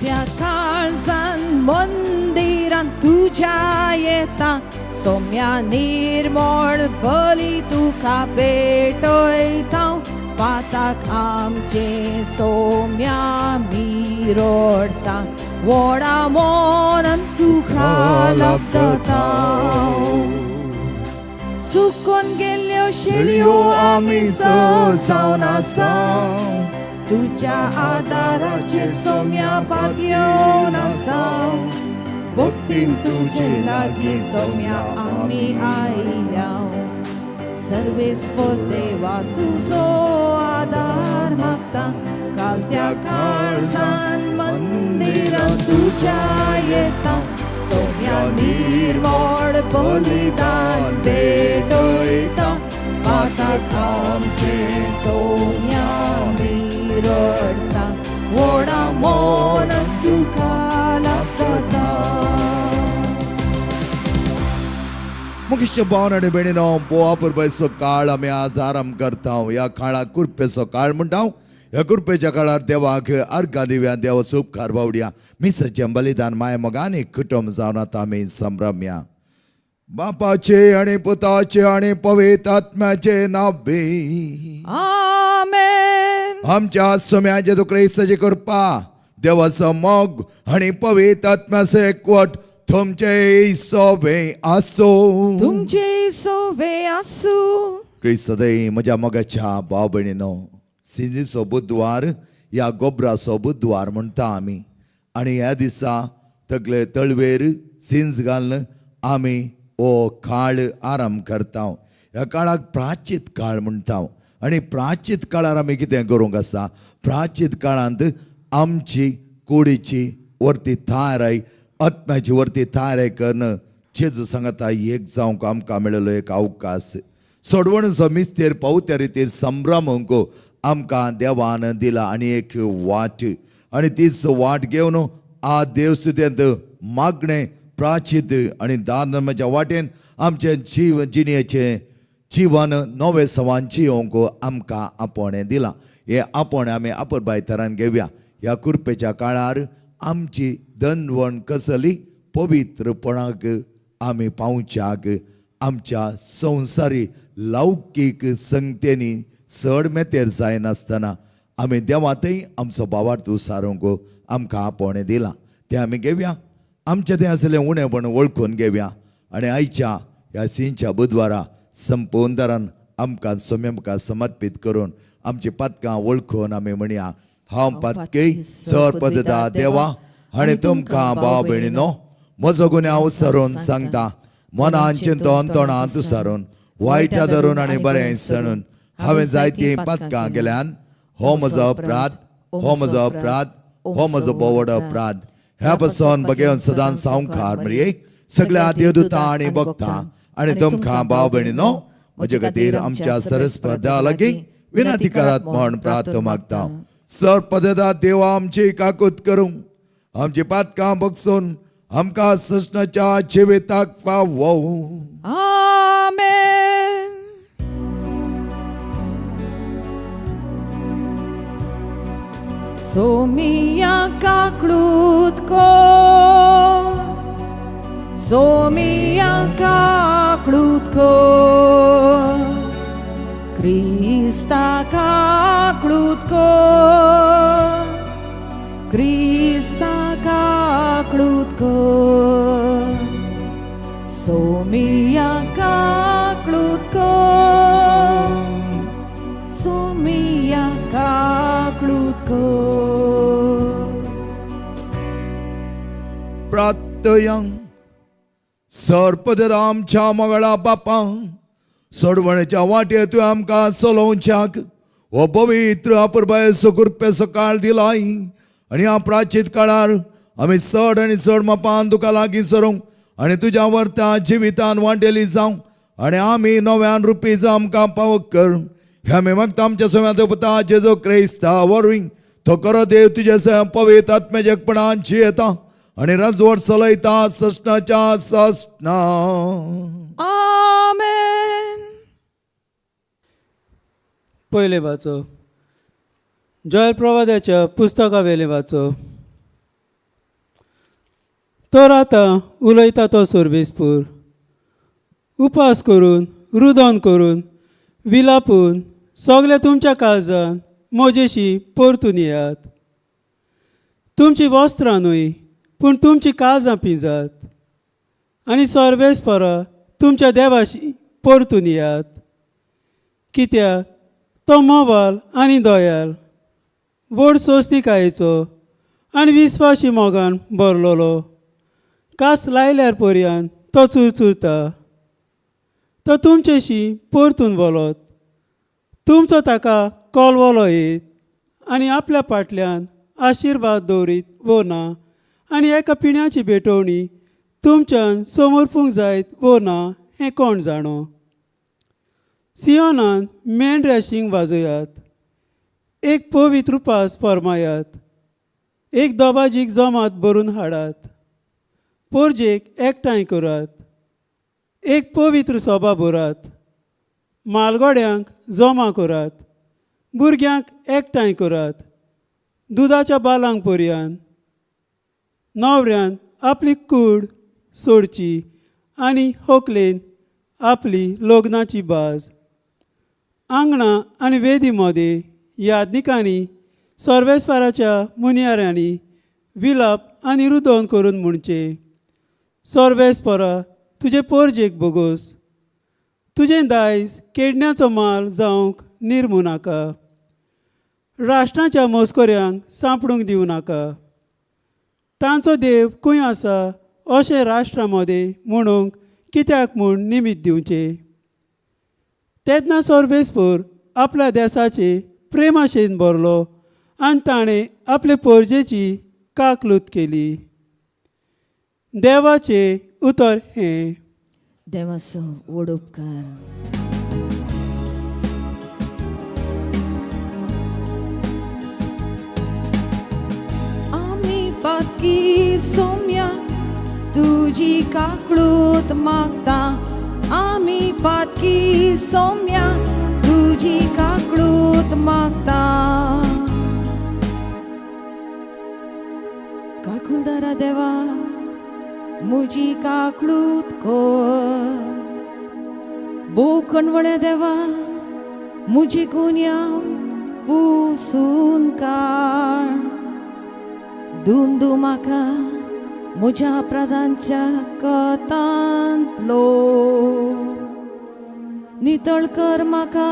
कालत्या काळजान मंदिरान तुज्या येता, सोम्या निर्मळ बली तुका भेटयता. पाताक आमचे सोम्या मी रडता, व्हडा मनान तुका लब्दता. सुकून गेल्ल्यो शेळयो आमी जावन आसा, तुज्या आदाराचेर सोम्या पातयेवन आसा. भक्तीन तुजे लागीं सोम्या आमी आयल्या, सर्वेस्पर देवा तुजो आदार मागता. कालत्या काळजान मंदिरान तुज्या येता, सोम्या निर्मळ बलिदान भेटयता. पाताक आमचे सोम्या मी रडता, व्हडा मनान तुका लब्दता. मुखेश्य भावन आनी भयणीनो, बोवा काळ आमी आज आराम करता. ह्या काळाक कुरपेचो काळ म्हणटा. ह्या कुरपेच्या काळार देवाक अर्घां दिवया, देवाचो उपकार बावड्या. मिसाचें बलिदान माय मोगान एक कुटुंब जावन आतां आमी संभ्रमया. बापाचे आनी पुताचे आनी पवित्र आत्म्याचे नांव. आमेन. आमच्या सोम्या जेजू क्रिस्ताची कृपा, देवाचो मोग आनी पवित्र आत्म्याचो एकवट तुमचे सोबे आसो. तुमचे सोवे आसूं. क्रिस्तदय म्हज्या मोगाच्या भाव भयणीनो, सिंजीचो बुधवार ह्या गोबराचो बुधवार म्हणटा आमी आनी ह्या दिसा तकले तळवेर सिंज घालून आमी हो काळ आराम करता. ह्या काळाक प्राचीत काळ म्हणटा आनी प्राचीत काळार आमी कितें करूंक आसा? प्राचीत काळांत आमची कुडीची वरती थाराय, आत्म्याची वरती थाराय करून जेजू सांगता एक जावंक आमकां मेळिल्लो एक अवकाश. सोडवणचो मिस्तेर पावत्या रितीर संभ्रमूंक आमकां देवान दिला आनी एक वाट आनी तीच वाट घेवन आ देवस्तुतेंत मागणें प्राचीत आनी दान धर्माच्या वाटेन आमचें जीव जिणेचें जिवन नवें सवान जियोवंक आमकां आपोवणें दिलां. हें आपोवणें आमी अपुरबाय तरान घेवया. ह्या कुरपेच्या काळार आमची दनवण कसली पवित्रपणाक आमी पावच्याक आमच्या संवसारी लौकीक संगतेनी चड मेतेर जायनासतना आमी देवांतय आमचो भावार्थ सारूंक आमकां आपोवणें दिलां, तें आमी घेवया. आमचें तें आसलें उणेपण वळखून घेवया आनी आयच्या ह्या सिंच्या बुधवारा संपूर्ण दरान आमकां सोम्या समर्पीत करून आमची पातकां वळखून आमी म्हणया, हांव पातकी सर पदता देवा आनी तुमकां भाव भयणीनो म्हजो गुन्यांव सरून सांगता. मनान चिंतून तोंडान तुसारून वायटा धरून आनी बरें सणून हांवें जायतीं पातकां केल्यान. हो म्हजो अपराध, हो म्हजो अपराध, हो म्हजो बोवड अपराध. ह्या पासून बगेवन सदां सावकार मरिये, सगळ्या देवदूता आनी भक्तां आनी तुमकां भाव भयणीनो म्हजे खातीर आमच्या सरस्पर देवा लागीं विनंती करात म्हण प्रार्थ मागता. सर पदता देवा आमची काकूत करूं, आमची पातकां बगसून आमकां सृष्णाच्या जिविताक फावो. आमेन. सोमिया काकळूत कोर, सोमिया काकळूत कोर, क्रिस्ता काकळूत कोर, क्रिस्ता काकळूत कोर, सोमिया काकळूत कोर, सोमिया काकळूत कोर. प्रार्थयांग. सर्पदर आमच्या मगळा बापा, सोडवण्याच्या वाटेर तुवें आमकां चलोवच्याक हो पवित्र अपुरबायेचो कृपेचो काळ दिलाय आनी ह्या प्राचीत काळार आमी चड आनी चड मापान तुका लागीं सरूंक आनी तुज्या वर्ता जिवितान वांटेली जावं आनी आमी नव्यान रुपी जावं आमकां पावक कर. ह्या आमी मागता आमच्या सव्यात पुता जेजो क्रिस्ता वरवीं. तो खरो देव तुज्या पवित्र आत्म्याच्या एकपणान जियेता आनी राजवट चलयता ससनाच्या ससना. आमेन. पयलें वाचप, जॉयल प्रवाद्याच्या पुस्तका वेलें वाचप. तर आतां उलयता तो सर्वेस्पूर. उपास करून, रुदन करून, विलापून सगळे तुमच्या काळजान म्हजेशी परतून येयात. तुमची वस्त्रां न्हय पूण तुमची काळजां पिंजात आनी सर्वेस्परा तुमच्या देवाशी परतून येयात. कित्याक तो मोवाल आनी दयाल, व्हड सोंसणिकायेचो आनी विस्वाशी मोगान भरलेलो. कास लायल्यार पर्यान तो चुरचुरता. तो तुमचेशी परतून वलोत, तुमचो ताका कोलवलो येत आनी आपल्या फाटल्यान आशिर्वाद दवरीत वो ना आनी एका पिण्याची भेटवणी तुमच्यान समर्पूंक जायत वो ना हें कोण जाणो. सियोनान मेंढऱ्या शिंग वाजयात, एक पवित्र उपास फर्मायात, एक दोबाजीक जमात भरून हाडात, पोरजेक एकठांय करात, एक पवित्र सोबा भरात, मालगोड्यांक जमा करात, भुरग्यांक एकठांय करात, दुदाच्या बालांक पर्यान. न्हवऱ्यान आपली कूड सोडची आनी होकलेन आपली लग्नाची बाज. आंगणां आनी वेदी मदें यादनिकांनी सर्वेस्पाराच्या मुनियाऱ्यांनी विलाप आनी रुदोन करून म्हणचें, सर्वेस्परा तुजे पोरजेक बोगोस, तुजें दायज केडण्याचो माल जावंक निर्मू नाका, राष्ट्राच्या मस्कऱ्यांक सांपडूंक दिवं नाका. तांचो देव खंय आसा अशें राष्ट्रां मदें म्हणूंक कित्याक म्हूण निमीत दिवचें. तेन्ना सर्वेस्पोर आपल्या देसाचे प्रेमाशेन भरलो आनी ताणें आपले पोरजेची काकलूत केली. देवाचें उतर हें. देवाचो व्हड उपकार. आमी पातकी सोम्या तुजी काकळूत मागता. आमी पातकी सोम्या तुजी काकळूत मागता. काकुलदारा देवा म्हजी काकळूत कर. भोव कणवळ्या देवा म्हजी गुन्यांव पुसून काड. दुंदू म्हाका म्हज्या अपराधांच्या कथांतलो. नितळ कर म्हाका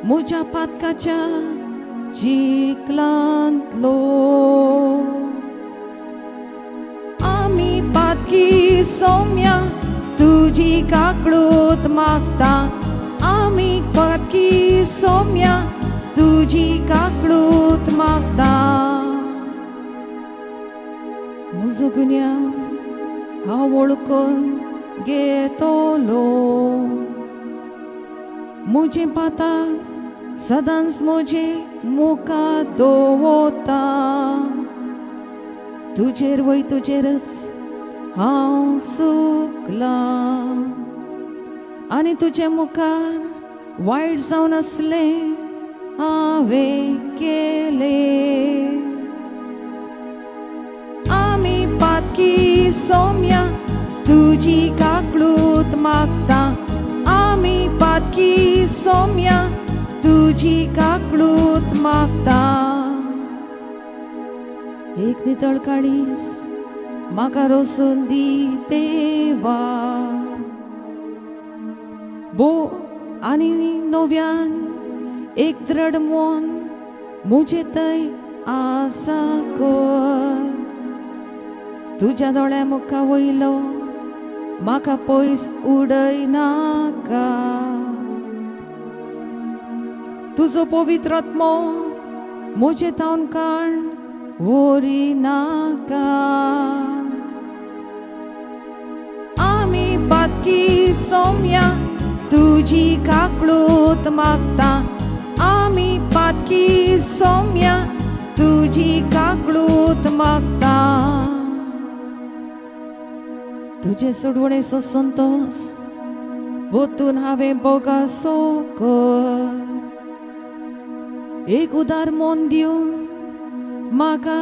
म्हज्या पातकाच्या चिखलांतलो. आमी पातकी सोम्या तुजी काकळूत मागता. आमी पातकी सोम्या तुजी काकळूत मागता. म्हजो गुन्यांव हांव वळखून घेतलो. म्हजें पाताक सदांच म्हजे मुखार दवरता. तुजेर वय तुजेरच हांव सुकलां आनी तुजे मुखार वायट जावन आसलें हांवें केलें. आमी पातकी सोम्या तुजी काकळूत मागता. आमी पातकी सोम्या तुजी काकळूत मागता. एक नितळ काळीज म्हाका रोसून दी देवा. भो आनी नव्यान एक द्रड मन म्हजे थंय आसा कर. तुज्या दोळ्या मुखा वयलो म्हाका पयस उडय नाका. तुजो पवित्र आत्मो म्हजे तावन काण व्हरी नाका. आमी पातकी सोम्या तुजी काकळूत मागता. आमी पातकी सोम्या तुजी काकळूत मागता. तुजे सोडवणेचो संतोस वतून हांवें बोगासो कर. एक उदार मन दिवन म्हाका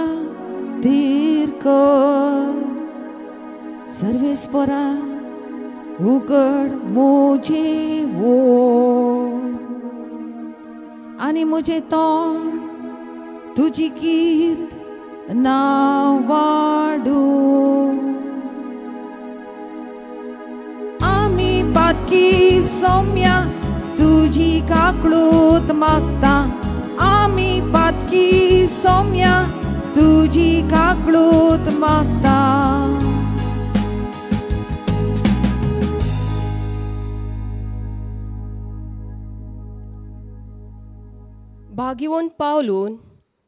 धीर कर. सर्वेस्परा उगड म्हजे वोड आनी म्हजें तोंड तुजी कीर्त नांव वाडूं. आमी पातकी सोम्या तुजी काकळूत मागता, आमी पातकी सोम्या तुजी काकळूत मागता. भागिवंत पावलून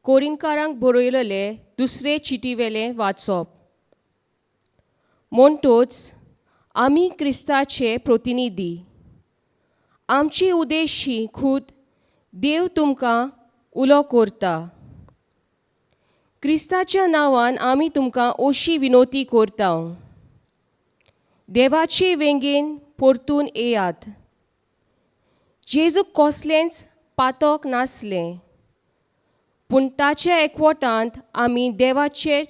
कोरिनकारांक बरयलेले दुसरे चिटीवेलें वाचप. म्हणटोच आमी क्रिस्ताचे प्रतिनिधी, आमची उद्देशी खूद देव तुमकां उलो करता. क्रिस्ताच्या नांवान आमी तुमकां अशी विनोती करता, देवाचे वेंगेन परतून येयात. जेजूक कसलेंच पातक नासलें, पूण ताच्या एकवटांत आमी देवाचे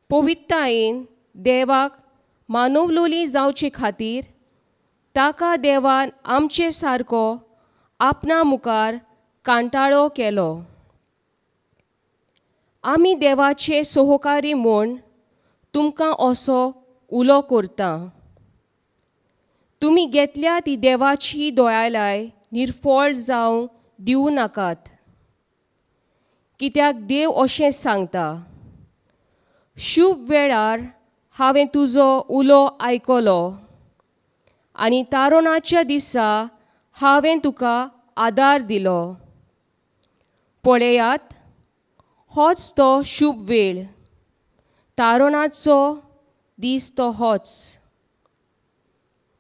पवित्रतायेन देवाक मानवलोली जावचे खातीर ताका देवान आमचे सारको आपणा मुखार कांटाळो केलो. आमी देवाचे सहकारी म्हूण तुमकां असो उलो करता. तुमी घेतल्या ती देवाची दोयालाय निर्फळ जावं दिवं नाकात, कित्याक देव अशें सांगता, शुभ वेळार हांवें तुजो उलो आयकलो आनी तारुणाच्या दिसा हांवें तुका आदार दिलो. पळयात, होच तो शुभ वेळ, तारुणाचो दीस तो होच.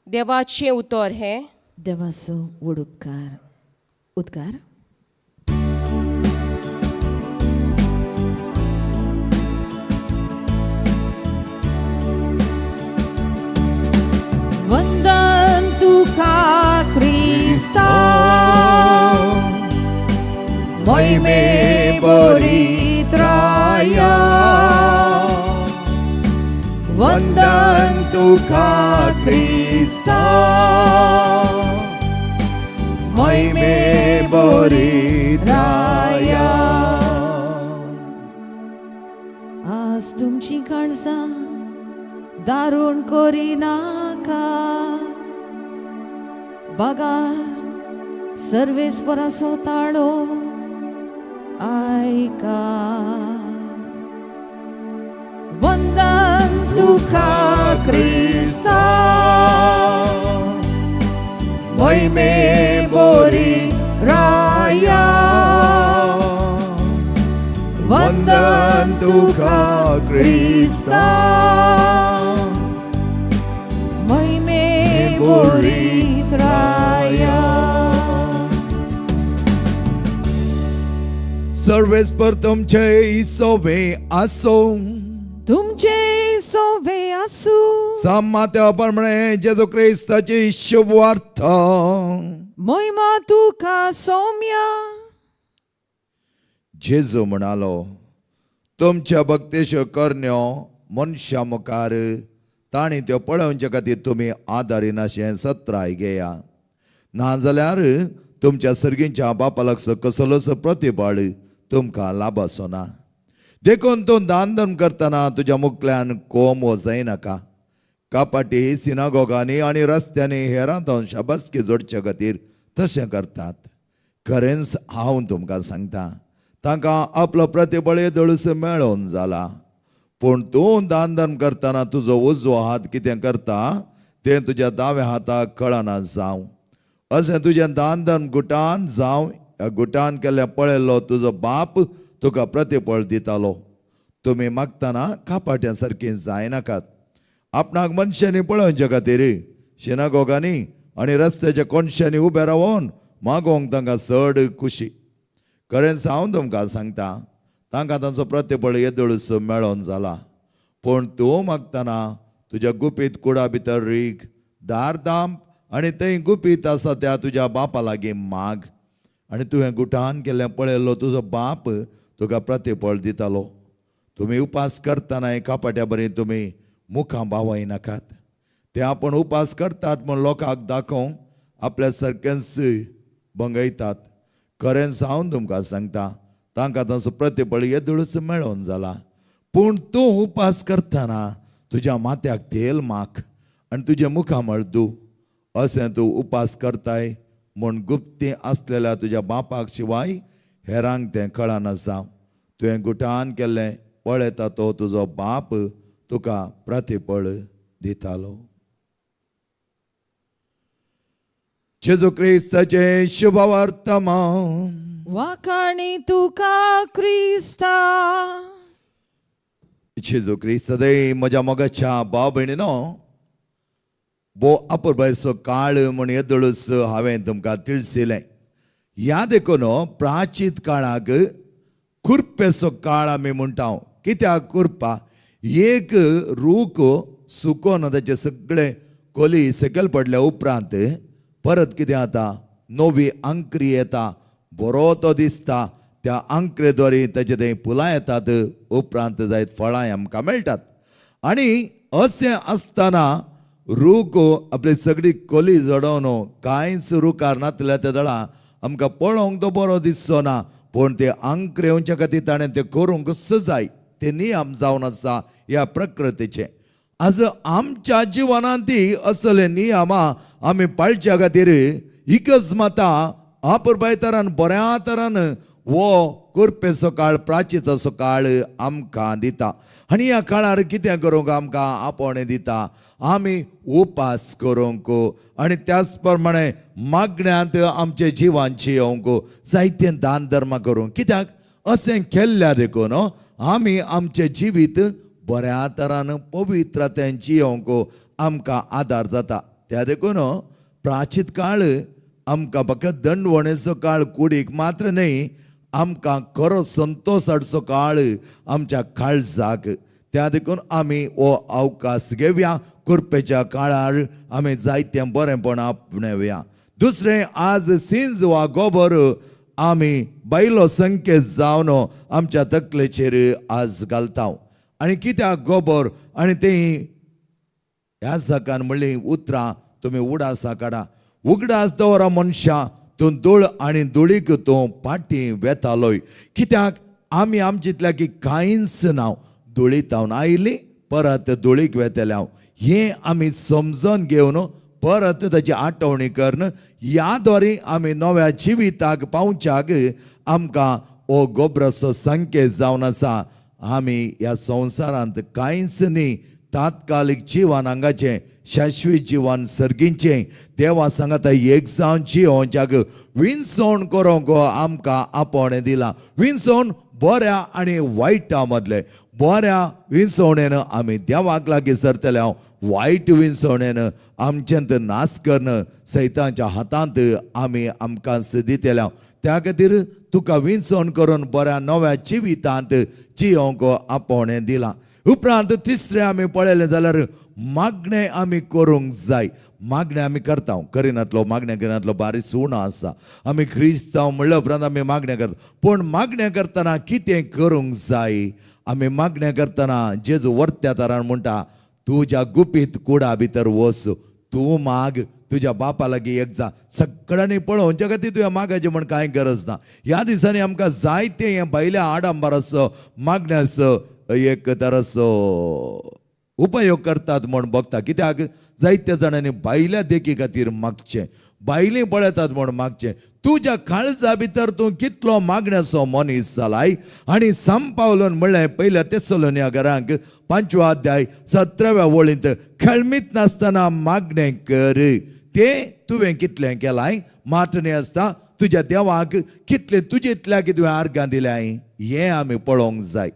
देवाचें उतर हें. देवाचो व्हड उपकार. उद्गार. वंदन तुका क्रिस्ता, मोहिमे बरित्राया, वंदन तुका क्रिस्ता, मोहिमे बरित्राया. आज तुमची काळजां दारूण करिनाका, बगार सर्वेस्वराचो ताळो आयका. वंदन तुका क्रिस्ता, मोहिमे बरित्राया, वंदन तुका क्रिस्ता, महिमे बोरित्राया. सर्वेस्पर तुमचे सोबे आसो. तुमचे सोवे आसूं. समात्या प्रमाणे जेजू क्रिस्ताची शुभवार्थ. महिमा तुका सौम्या. जेजू म्हणालो, तुमच्या भक्तेच्यो करण्यो मनशां मुखार तांणी त्यो पळोवचे खातीर तुमी आदारिनाशें सत्राय घेया, नाजाल्यार तुमच्या सर्गींच्या बापा लागसो कसलोच प्रतिबळ तुमकां लाभाचो ना. देखून तूं दान धर्म करतना तुज्या मुखल्यान कोम वजयनाका. कापाटी सिनागोगांनी आनी रस्त्यांनी हेरां जावन शाबासकी जोडचे खातीर तशें करतात. खरेंच हांव तुमकां सांगता, तांकां आपलो प्रतिबळ येदोळूस मेळोवन जाला. पूण तूं दान धर्म करतना तुजो उजवो हात कितें करता तें तुज्या दाव्या हाताक कळना जावं. अशें तुजें दान धर्म गुटान जावं ह्या गुटान केल्लें पळयल्लो तुजो बाप तुका प्रतिबळ दितालो. तुमी मागतना कापाट्या सारकीं जायनाकात. आपणाक मनशांनी पळोवचे खातीर सिनागोगांनी आनी रस्त्याच्या कोनशांनी उबे रावन मागोवंक तांकां चड खुशी. खरेंच हांव तुमकां सांगता, तांकां तांचो प्रतिबळ येदोळूस मेळोन जाला. पूण तूं मागतना तुज्या गुपीत कुडा भितर रीग, दार दांब आनी थंय गुपीत आसा त्या तुज्या बापा लागीं माग, आनी तुवें गुटान केल्लें पळयल्लो तुजो बाप तुका प्रतिबळ दितालो. तुमी उपास करतना कापाट्या बरी तुमी मुखां बावय नाकात. ते आपूण उपास करतात म्हूण लोकांक दाखोवंक आपल्या सारकेंच भंगयतात. खरेंच हांव तुमकां सांगता, तांकां तांचो प्रतिफळ येदोळूच मेळोन जाला. पूण तूं उपास करतना तुज्या माथ्याक तेल माख आनी तुजें मुखामळ धू. अशें तूं उपास करताय म्हूण गुप्ती आसलेल्या तुज्या बापाक शिवाय हेरांक तें कळनासा. तुवें गुटान केल्लें पळयता तो तुजो बाप तुका प्रतिफळ दितालो. जेजू क्रिस्ताचें शुभवर्तमान. वाखाणी तुका क्रिस्ता. जेजू क्रिस्त सदै म्हज्या मोगाच्या भाव भयणीनो, भो अपुरबायचो काळ म्हूण येदोळूच हांवें तुमकां तिळसिलें. ह्या देखून प्राचीत काळाक कुर्पेचो काळ आमी म्हणटा. कित्याक कुर्पा? एक रूख सुकोन ताचे सगळे कोली सकयल पडल्या उपरांत परत कितें जाता, नवी आंकरी येता, बरो तो दिसता. त्या आंकरेद्वारे ताचे ते फुलां येतात, उपरांत जायत फळां आमकां मेळटात. आनी अशें आसतना रूख आपली सगळी कोली जडोवन कांयच रुखार नातल्या त्या दळा आमकां पळोवंक तो बरो दिसचो ना, पूण ते आंकरे येवच्या खातीर ताणें तें करूंक जाय. ते नियम जावन आसा ह्या प्रकृतीचे. आज आमच्या जिवनांत ती असले नियमां आमी पाळच्या खातीर एकच माता अपुरबाय तरान बऱ्या तरान हो कुर्पेचो काळ, प्राचीताचो काळ आमकां दिता. आनी ह्या काळार कितें करूंक आमकां आपोवणें दिता, आमी उपास करूंक आनी त्याच प्रमाणे मागण्यांत आमचे जिवान जियोवंक जायते दान धर्म करूंक. कित्याक अशें केल्ल्या देखून आमी आमचें जिवीत बऱ्या तरान पवित्रतेन जियोवंक आमकां आदार जाता. त्या देखून प्राचीत काळ आमकां फकत दंडवणेचो काळ कुडीक मात्र न्हय, आमकां खरो संतोश हाडचो काळ आमच्या काळजाक. त्या देखून आमी हो अवकाश घेवया. कुर्पेच्या काळार आमी जायतें बरेंपण आपणेवया. दुसरें, आज सिंज वा गोबर आमी बायलो संकेत जावन आमच्या तकलेचेर आज घालता. आनी कित्याक गोबर? आनी तें ह्या जाकान म्हणली उतरां तुमी उडासा काडा. उगडास दवरा मनशां, तूं धूळ आनी धुळीक तूं फाटीं वेतालोय. कित्याक आमी आमचेंतल्या की कांयच ना, धुळीत हांव आयली परत धुळीक वेतले हांव, हें आमी समजून घेवन परत ताची आठवणी करून ह्या द्वारे आमी नव्या जिविताक पावच्याक आमकां हो गोबराचो संकेत जावन आसा. आमी ह्या संवसारांत कांयच न्ही, तात्कालीक जिवन हांगाचें, शाश्वीत जिवन सर्गीचें. देवा सांगाता एक जावन जिवोवच्याक विनसवण करूंक आमकां आपोवणें दिलां. विनसवण बऱ्या आनी वायटा मदलें. बऱ्या विनसवणेन आमी देवाक लागीं सरतले हांव, वायट विनसवणेन आमच्यांत नाश करून सैतांच्या हातांत आमी आमकां दितले हांव. त्या खातीर तुका विनसवण करून बऱ्या नव्या जिवितांत जियोवंक आपोवणें दिलां. उपरांत तिसरें आमी पळयलें जाल्यार मागणें आमी करूंक जाय. मागणें आमी करता, करिनातलो मागणें करिनातलो बारीक उणो आसा. आमी क्रिस्तांव म्हणल्या उपरांत आमी मागणें करता, पूण मागणें करतना कितें करूंक जाय? आमी मागणें करतना जेजू वर्त्या तरान म्हणटा, तुज्या गुपीत कुडा भितर वच, तूं माग तुज्या बापा लागीं एक जा. सगळ्यांनी पळोवच्या खातीर तुवें मागाचें म्हण कांय गरज ना. ह्या दिसांनी आमकां जायते हें भायल्या आडंबराचो मागण्याचो एक तराचो उपयोग करतात म्हण बघता. कित्याक जायत्या जाणांनी भायल्या देखी खातीर मागचें, भायलीं पळयतात म्हण मागचें. तुज्या काळजा भितर तूं कितलो मागण्याचो मनीस जालाय. आनी संपावलोन म्हणलें पयल्या तेसलोनिया घरांक 5व्या अध्याय 17व्या वळींत, खेळमीत नासतना मागणें कर. तें तुवें कितलें केलाय माटणी आसता तुज्या देवाक कितलें तुजेतल्या की तुवें आर्गां दिल्याय हें आमी पळोवंक जाय.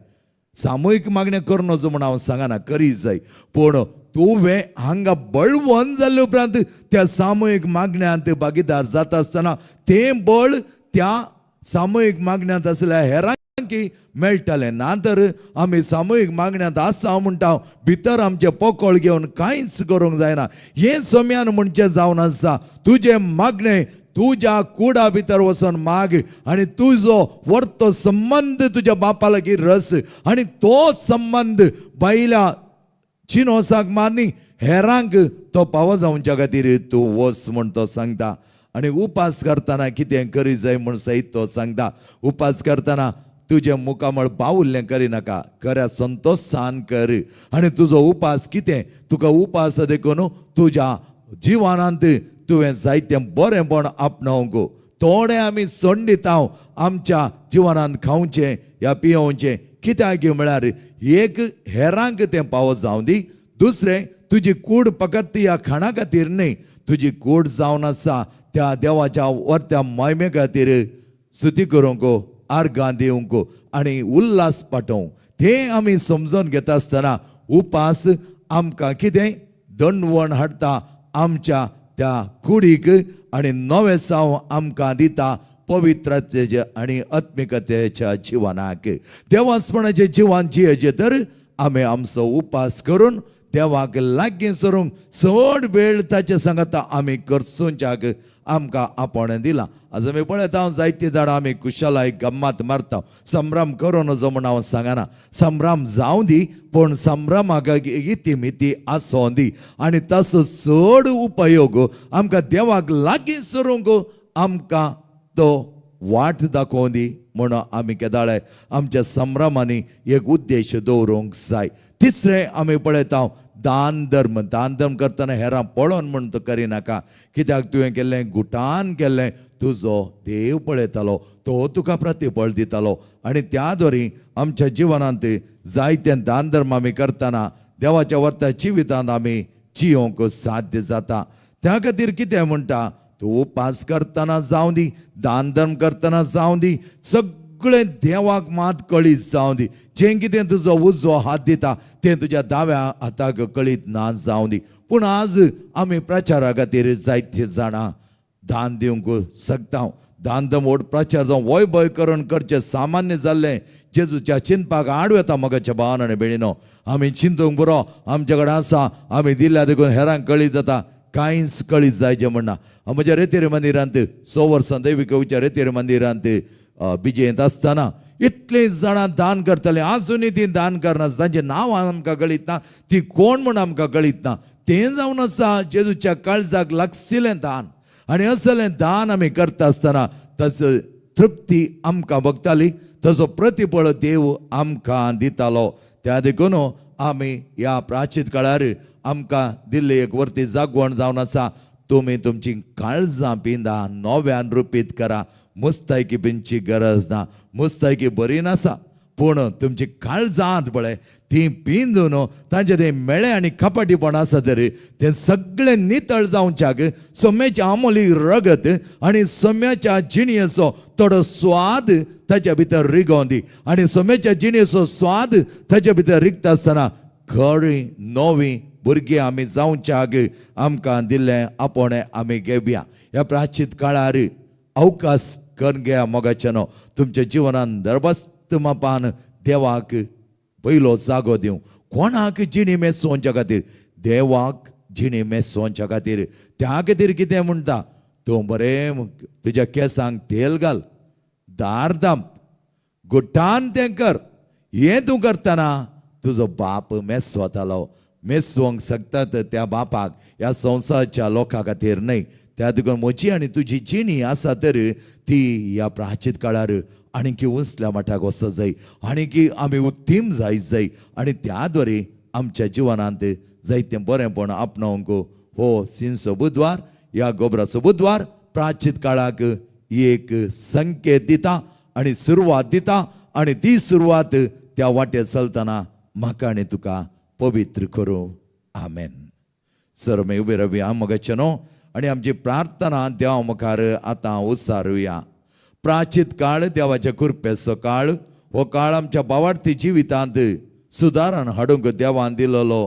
सामुहीक मागणें करूं नजो म्हूण हांव सांगना, करी जाय, पूण तुवें हांगा बळवंत जाल्ले उपरांत त्या सामुहीक मागण्यांत भागीदार जाता आसतना तें बळ त्या सामुहीक मागण्यांत आसल्या हेरांकी मेळटालें. ना तर आमी सामुहीक मागण्यांत आसा म्हणटा, भितर आमचें पोकळ घेवन कांयच करूंक जायना. हें सोम्यान म्हणचें जावन आसा, तुजें मागणें तुज्या कुडा भितर वचून माग आनी तुजो वर्तो संबंद तुज्या बापा लागीं रस आनी तो संबंद बायल्या जिनोसाक मान्नी हेरांक तो पावो जावच्या खातीर तूं वच म्हूण तो सांगता. आनी उपास करतना कितें करी जाय म्हूण सयत तो सांगता. उपास करतना तुजें मुखामळ बावुल्लें करिनाका, खऱ्या संतोशान कर. आनी तुजो उपास कितें, तुका उपास देखून तुज्या जिवनांत तुवें जायतें बरेंपण आपणावंक. थोडें आमी सोडून दिता आमच्या जिवनांत खावचें या पियोवचें, कित्याक म्हळ्यार एक हेरांक तें पावो जावं दी, दुसरें तुजी कूड फकत ह्या खाणा खातीर न्हय, तुजी कूड जावन आसा त्या देवाच्या वर्त्या मोहिमे खातीर स्तुती करूंक, आर्गां दिवंक आनी उल्हास पाठोवंक. तें आमी समजून घेता आसतना उपास आमकां कितें दंडवण हाडटा आमच्या त्या कुडीक आनी नवें साव आमकां दिता पवित्रतेच्या आनी आत्मिकतेच्या जिवनाक. देवासपणाचें जिवन जियेचें तर आमी आमचो उपास करून देवाक लागीं सरूंक चड वेळ ताचे सांगता आमी करचोंच्याक आमकां आपोवणें दिलां. आज आमी पळयता जायतीं जाणां आमी कुशलाय गम्मात मारता, संभ्रम करूं नजो म्हूण हांव सांगना, संभ्रम जावं दी पूण संभ्रमाक इती मिती आसों दी आनी ताचो चड उपयोग आमकां देवाक लागीं सरूंक आमकां तो वाट दाखोवं दी म्हूण आमी केदाळे आमच्या संभ्रमांनी एक उद्देश दवरूंक जाय. तिसरें आमी पळयता दान धर्म. दान धर्म करतना हेरां पळोवन म्हूण तो करिनाका, कित्याक तुवें केल्लें गुटान केल्लें तुजो देव पळयतालो, तो तुका प्रतिफळ दितालो. आनी त्या द्वारी आमच्या जिवनांत जायते दान धर्म आमी करतना देवाच्या वर्ता जिवितांत आमी जियोंक साध्य जाता. त्या खातीर कितें म्हणटा, तूं उपास करतना जावं दी, दान धर्म करतना जावं दी, सगळें देवाक मात कळीत जावं दी. जें कितें तुजो उजवो हात दिता तें तुज्या दाव्या हाताक कळीत ना जावं दी. पूण आज आमी प्रचारा खातीर जायते जाणां दान दिवंक शकता. दान धर्म व्हड प्रचार जावं वय भंय करून करचें सामान्य जाल्लें जेजूच्या चिंतपाक आड येता. मगाच्या भावान आनी भयणीनो, आमी चिंतूंक पुरो, आमचे कडेन आसा, आमी दिल्या देखून हेरांक कळीत जाता, कांयच कळीत जायचें म्हणना. म्हज्या रेतेर मंदिरांत 6 वर्सां दैवीक उच्या रेतेर मंदिरांत बिजयेंत आसतना इतलीं जाणां दान करतालीं, आजुनूय तीं दान करना, तांचें नांव आमकां कळीत ना, ती कोण म्हूण आमकां कळीत ना. तें जावन आसा जेजूच्या काळजाक लागशिल्लें दान. आनी असलें दान आमी करता आसतना ताचो तृप्ती आमकां भोगताली, ताचो प्रतिफळ देव आमकां दितालो. त्या देखून आमी ह्या प्राचीन काळार आमकां दिल्ली एक वर्ती जागवण जावन आसा, तुमी तुमची काळजां पिंदा नव्यान रुपीत करा. मुस्तायकी पिंदची गरज ना, मुस्तायकी बरी नासा, पूण तुमची काळजांत पळय ती पिंदून तांचे ते मेळे आनी कपाटीपण आसा तरी तें सगळें नितळ जावच्याक सोम्याच्या आमोली रगत आनी सोम्याच्या जिणयेचो थोडो स्वाद ताच्या भितर रिगोवन दी. आनी सोम्याच्या जिणयेचो स्वाद ताच्या भितर रिगता आसतना खरी नवी भुरगीं आमी जावच्याक आमकां दिल्लें आपोवणें आमी घेवया. ह्या प्राचीन काळार अवकाश करून घेया मोगाच्यानो, तुमच्या जिवनान दरबस्त मापान देवाक पयलो जागो दिवं. कोणाक जिणी मेसोवच्या खातीर, देवाक जिणी मेसोवच्या खातीर. त्या खातीर कितें म्हणटा, तूं बरें तुज्या केंसांक तेल घाल, दार दाम, गुट्टान तें कर. हें तूं करतना तुजो बाप मेसवतालो, मेसवंक शकतात त्या बापाक ह्या संवसाराच्या लोकां खातीर न्हय. त्या देखून म्हजी आनी तुजी जिणी आसा तर ती ह्या प्राचीन काळार आणखी उंचल्या मठाक वचत जाय, आणखी आमी उत्तीम जायत जाय आनी त्या द्वारे आमच्या जिवनांत जायतें बरेंपण आपणावंक हो सिंसो बुधवार ह्या गोबराचो बुधवार प्राचीन काळाक एक संकेत दिता आनी सुरवात दिता आनी ती सुरवात त्या वाटेर चलतना म्हाका आनी तुका पवित्र करूं. आमेन. सर आमी उबे रावया मोगाचे न्हू आनी आमची प्रार्थना देवा मुखार आतां उसारुया. प्राचीन काळ देवाच्या कृपेचो काळ, हो काळ आमच्या बावार्थी जिवितांत सुदारण हाडूंक देवान दिलेलो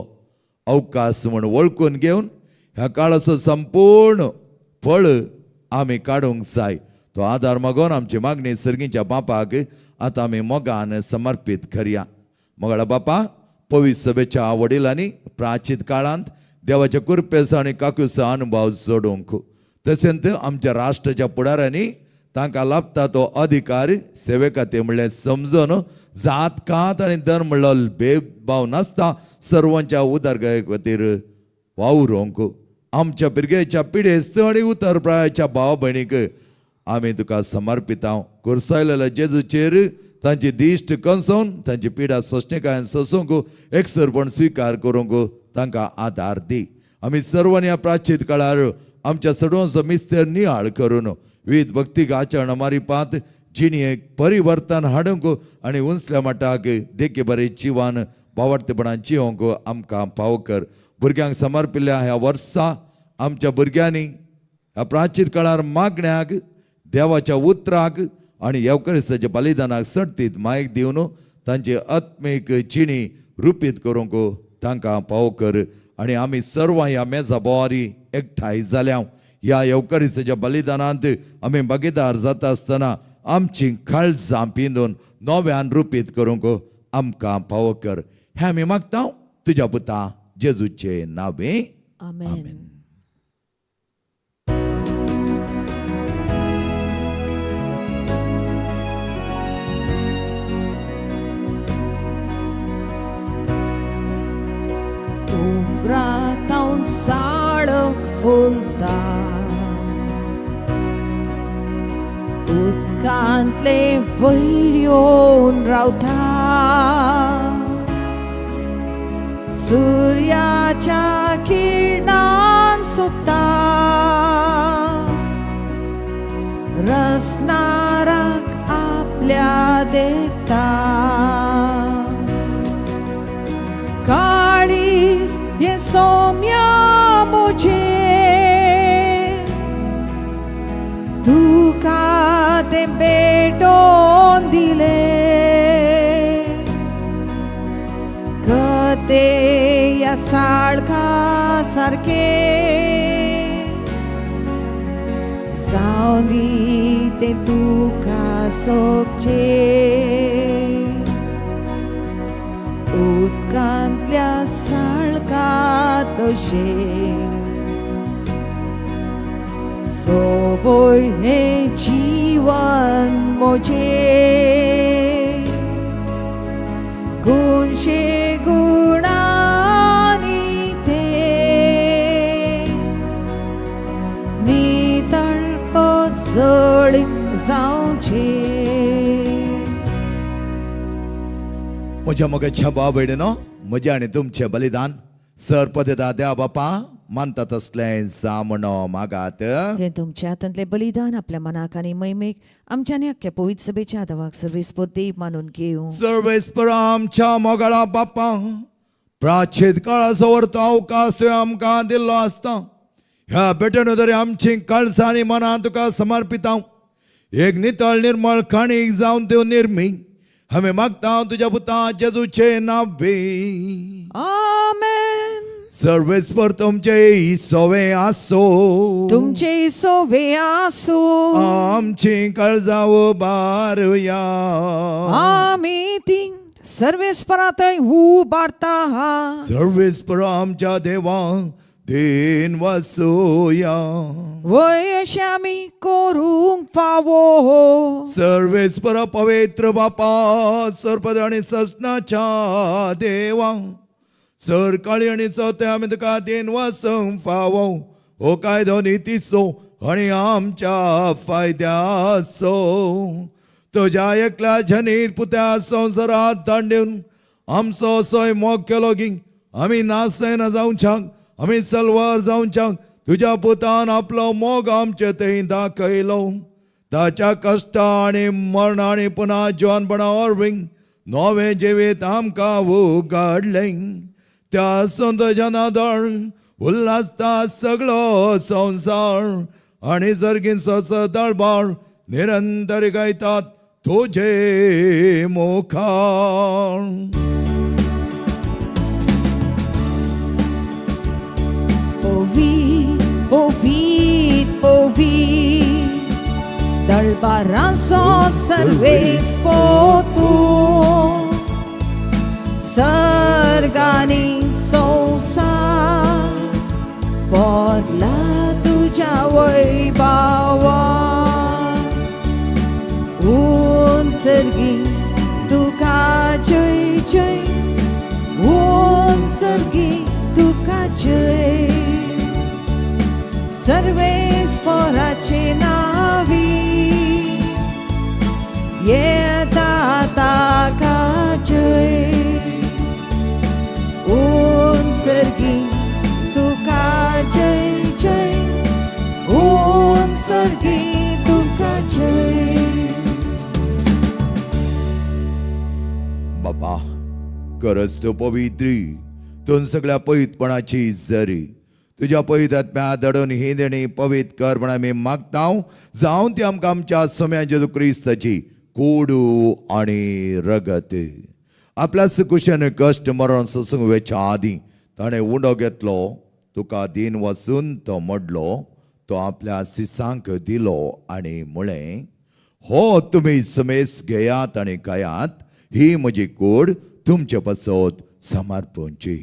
अवकाश म्हूण वळखून घेवन ह्या काळाचो संपूर्ण फळ आमी काडूंक जाय. तो आदार मागोवन आमची मागणी सर्गीच्या बापाक आतां आमी मोगान समर्पीत करया. मोगाळा बापा, पवित्र सभेच्या वडिलांनी प्राचीन काळांत देवाच्या कृपेचो आनी काकुचो अनुभव जोडूंक, तशेंच आमच्या राष्ट्राच्या फुडाऱ्यांनी तांकां लाभता तो अधिकार सेवे खातीर म्हणल्यार समजून जात कात आनी धर्म म्हणलो भेदभाव नासता सर्वांच्या उदरगते खातीर वावरूंक आमच्या भुरग्याच्या पिडेस्त आनी उतर प्रायाच्या भाव भयणीक आमी तुका समर्पितांव. कुर्सायलेल्या जेजूचेर तांची दिश्ट कंसोवन तांची पिडा सोंसणीकायेन सोसूंक एकसरपण स्विकार करूंक तांकां आदार दी. आमी सर्वांनी ह्या प्राचीन काळार आमच्या सडवांचो मिस्तेर नियाळ करून विविध भक्तीक आचरण मारिपात जिणेक परिवर्तन हाडूंक आनी उंचल्या मठाक देखी बरें जिवान बावडतेपणान जिवंक आमकां पाव कर. भुरग्यांक समर्पिल्ल्या ह्या वर्सा आमच्या भुरग्यांनी ह्या प्राचीन काळार मागण्याक देवाच्या उतराक आनी येवकरिसाच्या बलिदानाक सडतीत मायक दिवन तांची आत्मीक जिणी रुपीत करूंक तांकां पाव कर. आनी आमी सर्वां ह्या मेजा बोवारी एकठांय जाल्या ह्या येवकरिसाच्या बलिदानांत आमी भागीदार जाता आसतना आमची काळजां पिंदून नव्यान रुपीत करूंक आमकां पाव कर. हें आमी मागता तुज्या पुता जेजूचे नावे. आमेन. उंबरातावन साळक फुलता, उदकांतले वयर येवन रावता, सुर्याच्या किरणान सोबता, रसनाराक आपल्या देखता. काळीज हें सौम्या म्हजें, तुका तें भेटोवन दिलें, कते ह्या साळका सारकें जावं दी तें तुका सोबचें. उदकांतल्या साळका तशें सोबय हें जीवन म्हजें, गुणशे गुणांनी तें नितळ पजळीत जावचें. म्हज्या मोगाच्या भाव भयणीनो, म्हजें आनी तुमचें बलिदान सर पदता देवा बापा मानता तसलें जामणो मागात. हें तुमच्या हातांतलें बलिदान आपल्या मनाक आनी महिमेक आमच्या आनी अख्ख्या पवित्र सभेच्या आदावाक सर्वेस्पर देव मानून घेवं. सर्वेस्पर आमच्या मोगाळा बापा, प्राचीन काळाचो वरतो अवकाश तुवें आमकां दिल्लो आसता. ह्या भेटेन तरी आमची काळजां आनी मनां तुका समर्पिता एक नितळ निर्मळ काणीक जावन त्यो निर्मी आमी मागता तुज्या पुता जेजूचे नावे. आमेन. सर्वेस्पर तुमचे सोवे आसो. तुमचे सोवे आसूं. आमची काळजां उबारुया. आमी ती सर्वेस्परातय उबारता. सर्वेस्पर आमच्या देवा then वसोया. वय अशें आमी करूंक फावो. सर्वेस्पर पवित्र बापा, सरपद आनी सजनाच्या देवा, सरकाळी आनी चवथे आमी तुका then वसूंक फावो. हो कायदो नितीचो आनी आमच्या फायद्याचो. तुज्या एकल्या जनीर पुत्या संवसारात दांडेवन आमचो असोय मोग केलो की आमी नासना जावच्याक, आमी सलवार जावच्याक तुज्या पुतान आपलो मोग आमचे थंय दाखयलो. ताच्या कश्टा आनी मरण आनी पुना जिवनपणा वरवीं नवें जिवीत आमकां उगाडलें. त्या संतोशान दळ उल्हासता सगळो संवसार आनी सर्गींचो दळबार निरंतर गायतात तुजे मुखार. पवीत पवीत पवीत दळबारांचो सर्वेस्पर तूं, सर्गानी संवसार भरला तुज्या वैभावान. सर्गी तुका जय जय, ओम सर्गी तुका जय. सर्वेस्पराचे नावी येता ताका जय, ओम सर्गी तुका जय जय, ओम सर्गी तुका जय. बाबा गरज तूं पवित्री, तूं सगळ्या पवित्रपणाची जरी तुज्या पवित्र आत्म्या दडून ही देणी पवित्र कर म्हण आमी मागता. जावन ती आमकां आमच्या सम्या जेजू क्रिस्ताची कोडू आनी रगत. आपल्या सुकुशन कश्ट मरण सोसूंक वेच्या आदीं ताणें उंडो घेतलो, तुका दीन वचून तो मोडलो, तो आपल्या सिसांक दिलो आनी म्हळें, हो तुमी समेस घेयात आनी खायात, ही म्हजी कूड तुमचे पासत समर्पणची.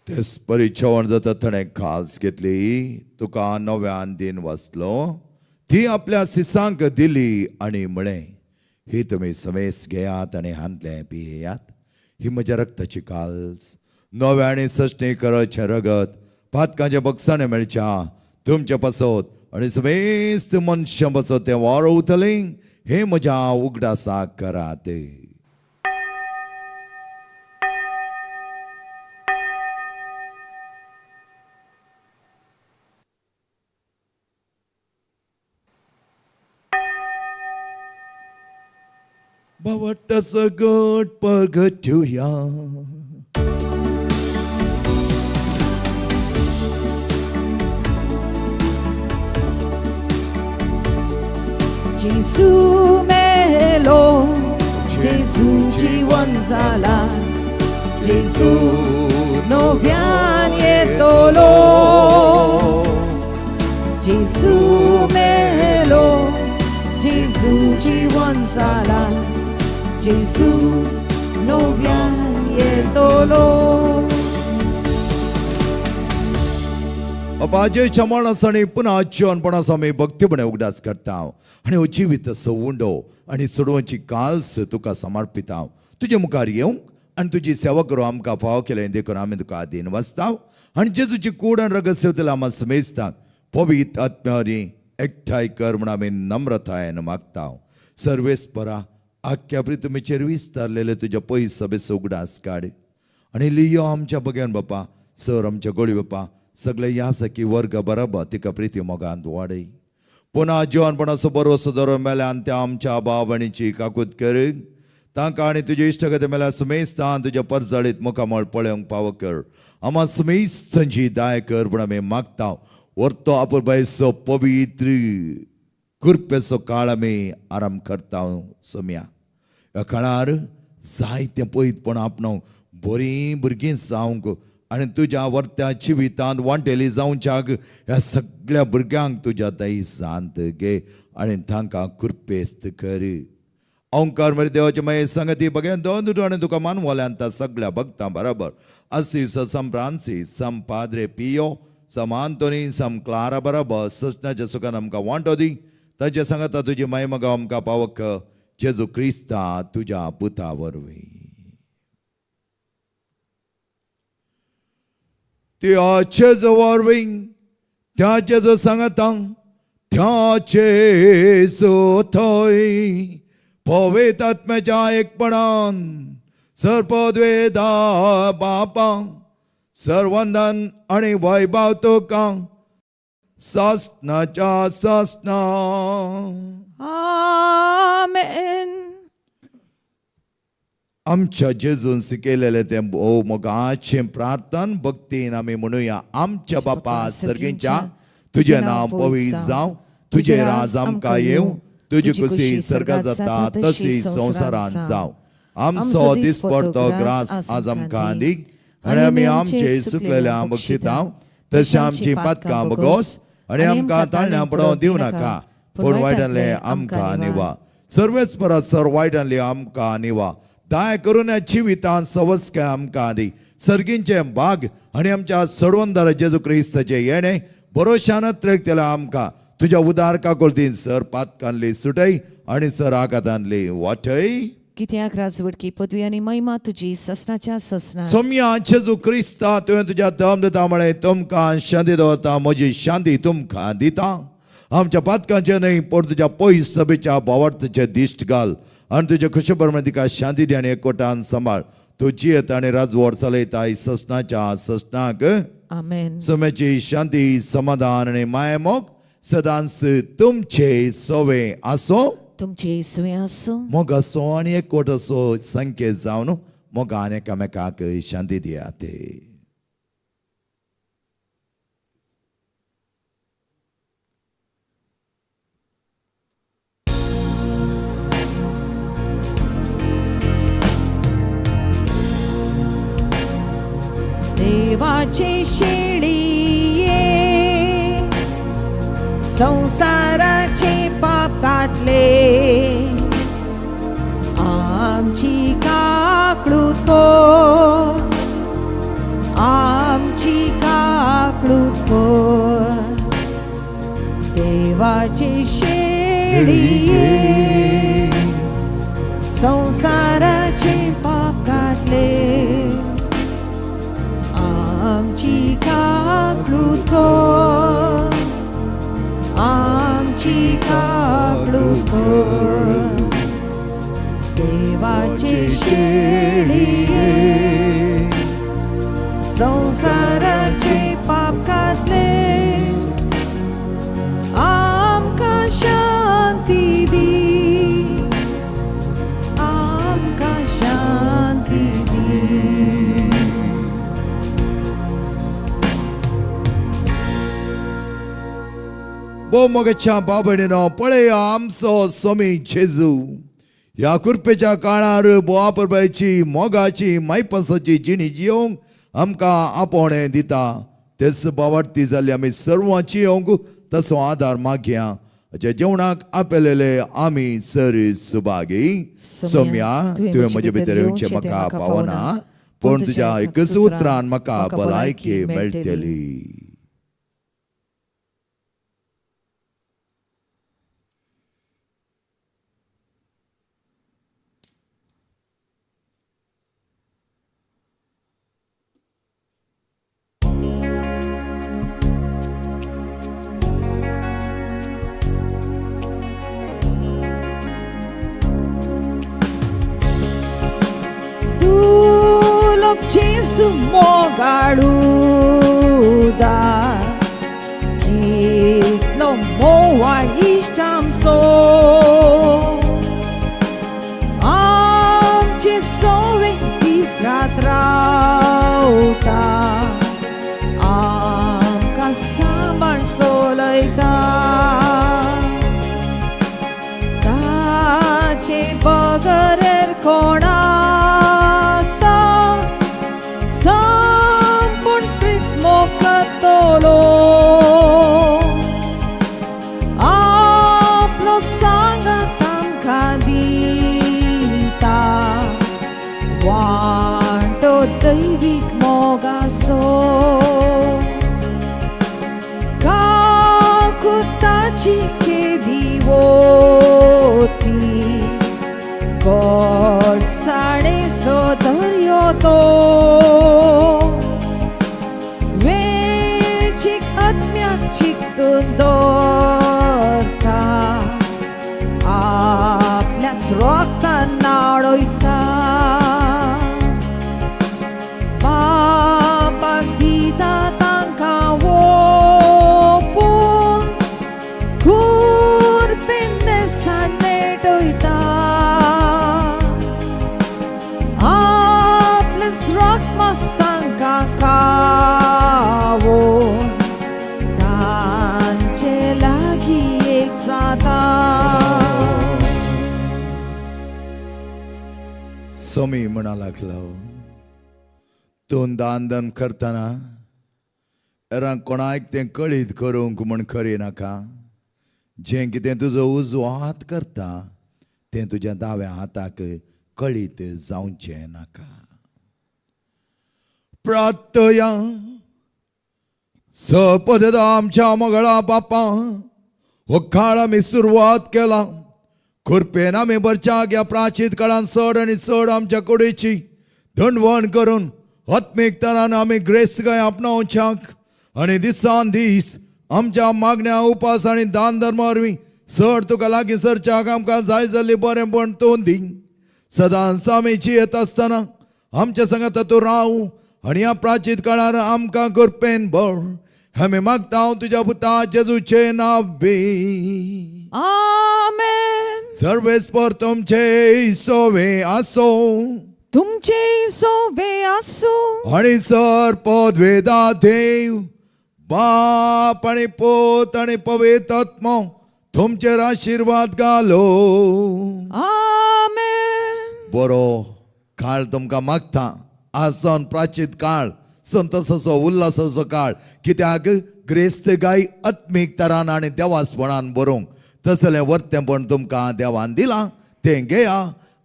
तेच परी जेवण जाता ताणें खास घेतली, तुका नव्यान दिन वाचलो, ती आपल्या सिसांक दिली आनी म्हळें, ही तुमी समेस घेयात आनी हांतलें पियेयात, ही म्हज्या रक्ताची काल्स, नव्या आनी सश्टी करचें रगत, पातकांच्या बक्षाणें मेळच्या तुमचे पासत आनी समेस्त मनशां पासत तें वारोवतलें, हें म्हज्या उगडासाक करात. बावट्टाचो गट परगटुया. जेजू मेलो, जेजू जिवन जाला, जेजू नव्यान येतलो. जेजू मेलो, जेजू जिवन जाला, जेजू नव्यान येतलो. बाबाजेच्या मरणाचो आनी पुन्हा जिवनपणाचो आमी भक्तीपणे उगडास करता आनी हो जिवीत असो उंडो आनी सोडोवची काल्स तुका समर्पिता. तुजे मुखार येवंक आनी तुजी सेवा करूं आमकां फावो केलें देखून आमी तुका आदीन वाचता आनी जेजूची कूड आनी रगत सेवतले आमी समेजता पवित्र आत्म्यारी एकठांय कर म्हूण आमी नम्रतायेन मागता. सर्वेस्परा आख्या प्रितुमीचेर विस्तारलेले तुज्या पयस सभेचो उगडास काड आनी लियो आमच्या बग्यान बापा, सर आमच्या गोळी बापा, सगळे ह्या सखी वर्ग बरोबर तिका प्रिती मोगांत वाडय. पुन्हा जिवनपणाचो बरोसो धरून मेल्यान त्या आमच्या भाव भयणीची काकूत कर, तांकां आनी तुजे इश्टगती मेल्या समेस्तान तुज्या परजळीत मुखामळ पळोवंक पावो कर. आमा समेस्तांची दाय कर म्हूण आमी मागता. वर्तो आपुरबायचो पवित्र कृपेचो काळ आमी आराम करता सम्या. ह्या काळार जायतें पयतपण आपणावंक बरीं भुरगीं जावंक आनी तुज्या वर्त्या जिवितांत वांटेली जावच्याक ह्या सगळ्या भुरग्यांक तुज्या दयेसान घे आनी तांकां कृपेस्त कर. ओंकार मरे देवाचे मागीर संगती बघेन दोन दुटो आनी तुका मानवल्यान त्या सगळ्या भक्तां बरोबर असी सम फ्रांसीस सम पाद्रे पियो सम आंतोनी सम क्लारा बरोबर सजनाच्या सुखान आमकां वांटो दी. तांचे सांगता तुजी माय मगा आमकां पावक जेजू क्रिस्ता तुज्या पुता वरवीं. त्या जेजू वरवीं त्या जेजू सांगता त्या जेजू थंय पवित्र आत्म्याच्या एकपणान सर्पद्वेदा बापा सर्वंदन आनी वैभव तुका सासनाच्या सासना. आमेन. आमच्या जेजून शिकयलेलें तें भोव मोगाचें प्रार्थन भक्तीन आमी म्हणुया. आमच्या बापा सर्गींच्या, तुजें नांव पवित्र जावं, तुजें राज आमकां येवं, तुजी खुशी सर्गात जाता तशी संवसारांत जावं. आमचो दिसपडतो ग्रास आज आमकां दी आनी आमी आमचे सुकलेल्या बक्षिता तशें आमची पातकां बगोस आनी आमकां ताळण्यां पडोवंक दिवं नाका, पूण वायटांतलें आमकां निवा. सर्वेच परत सर वायटांतली आमकां निवा दाय करून ह्या जिवितान सवस्काय आमकां दी सर्गींचे भाग आनी आमच्या सर्वंदार जेजू क्रिस्ताचें येणें भरोशान त्रेकतल्या आमकां तुज्या उदार काकुळतीन सर पातकांतली सुटय आनी सर आघातांतली वाटय. कित्याक राजवटकी पदवी आनी महिमा तुजी ससनाच्या ससना. सोम्या जेजू क्रिस्ता तुवें तुज्या दम दिता म्हळें तुमकां शांती दवरता म्हजी शांती तुमकां दिता. आमच्या पातकांचे न्हय पूण तुज्या पयस सभेच्या भावार्थाचे दिश्ट घाल आनी तुजे खुशे प्रमाणे तिका शांती दी आनी एकवटान सांबाळ. तूं जियेत आनी राजवट चलयताय ससनाच्या ससनाक. आमेन. सम्याची शांती समाधान आनी मायमोग सदांच तुमचे सोवे आसो. तुमचे सुवे आसूं. मोग असो आनी एकवट असो संकेत जावन मोगान एकामेकाक शांती दियात. देवाचे शेळीये संसाराचे पाप घातले आमची काकळूत कर, आमची काकळूत कर. देवाचे शेळीये संसाराचे पाप घातले आमची काकळूत कर, आमची काकळूत कर. देवाचे शेळीये संसाराचे पाप घातले आमकां शांती दी, आमकां शांती दी. भोव मोगाच्या बाबणीनो पळया आमचो स्वामी जेजू ह्या कृपेच्या काळार बोवा परबायची मोगाची मायपासाची जिणी जियोंक आमकां आपोवणें दिता. तेच बावार्थी जाल्ली आमी सर्वांची येवंक तसो आदार मागया. हाच्या जेवणाक आपलेले आमी सर सुभागी. सोम्या तुवें म्हजे भितर येवचें म्हाका पावना पूण तुज्या एकच उतरान म्हाका भलायकी मेळटली. Jesu mogaluda kitlo moa ishtamso amche sove isratrauta amka saman solaita tache bagarer kona sa संपूर्ण प्रीत मोकतलो आपलो सांगात आमकां दिता वांटो दैवीक मोगासो काकुताची केदी वोती गोडसाणेचो दर्यो तो वेंचीक आत्म्याक चिकटून दवरता आपल्याच रोगतान नाडयता बापाक दिता तांकां ओपून कुरपेन नेटयता आपलेंच रोग मस्तांकां खावोन तांचे लागीं एक जाता. स्वामी म्हणा लागलो तूं दान दान करतना हेरांक कोणाक तें कळीत करूंक म्हूण करी नाका. जें कितें तुजो उजवो हात करता तें तुज्या दाव्या हाताक कळीत जावचें नाका. प्रार्थया. सपददा आमच्या मगळा बापा, हो काळ आमी सुरवात केला कृपेन आमी बरच्या ह्या प्राचीन काळान चड आनी चड आमच्या कुडीची दंडवण करून आत्मीक तरान आमी ग्रेस्तकाय आपणावच्याक आनी दिसान दीस आमच्या मागण्या उपास आनी दान धर्मा वरवीं चड तुका लागीं सरच्याक आमकां जाय जाल्ली बरेंपण तूं दी. सदांच आमी जियेत आसतना आमच्या सांगाता तूं राव आनी ह्या प्राचीन काळार आमकां कृपेन बळ. आमी मागता तुज्या पुता जेजूचे नांव. आमेन. सर्वेस्पर तुमचे सोवे आसो. तुमचे सोवे आसूं. आनी सर पदवेदा देव बाप आनी पोत आनी पवित्र आत्मो तुमचेर आशिर्वाद घालो. आमेन. बरो काळ तुमकां मागता. आज जावन प्राचीन काळ संतोसाचो उल्हासाचो काळ, कित्याक ग्रेस्त गाय आत्मीक तरान आनी देवासपणान बरोवंक तसलें वर्तेंपण तुमकां देवान दिलां तें घेया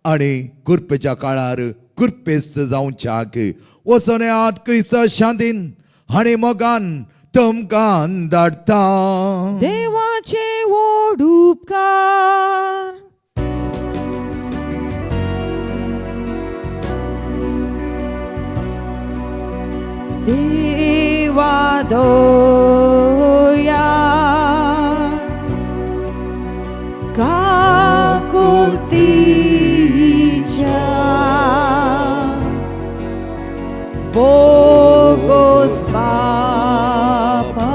आनी कुर्पेच्या काळार कुर्पेस्त जावच्याक वचोन येयात. क्रिस्त शांतीन आनी मोगान तुमकां धाडटा. देवाचे व्हड उपकार. देवा दया काकुळतीच्या बोगोस बापा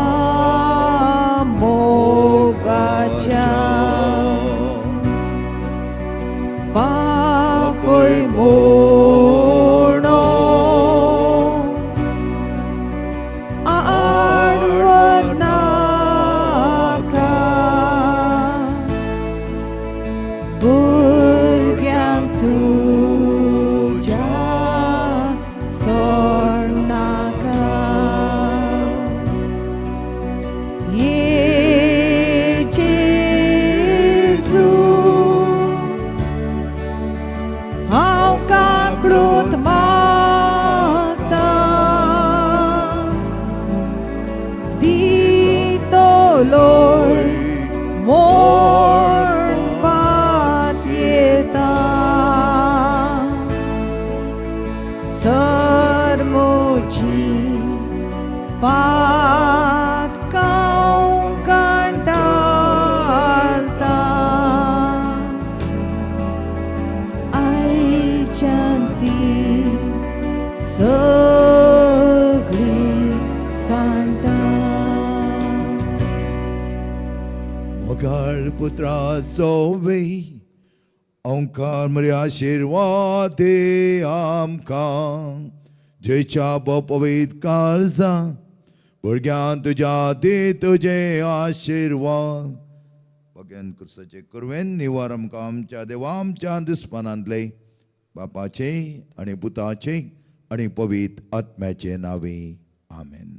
मोगाच्या बापूय म्हणो आडवनाका भुरग्यांक तुज्या सोडनाका. ये जेजू, हांव काकडूत मागता, दितलोय म्हूण पातयेता. सर म्हजी पातकां कंटाळता, आयच्यान ती सगळी सांडटा. मोगाळ पुत्रा सोवे ओंकार मरे आशिर्वाद दे आमकां जेच्या पवीत काळजा भुरग्यान तुज्या दे तुजे आशिर्वाद. भग्यान क्रिस्ताचे कुरवेन निवार आमकां आमच्या देवा आमच्या दुस्मानांतले. बापाचे आनी पुताचे आनी पवीत आत्म्याचे नावे, आमेन.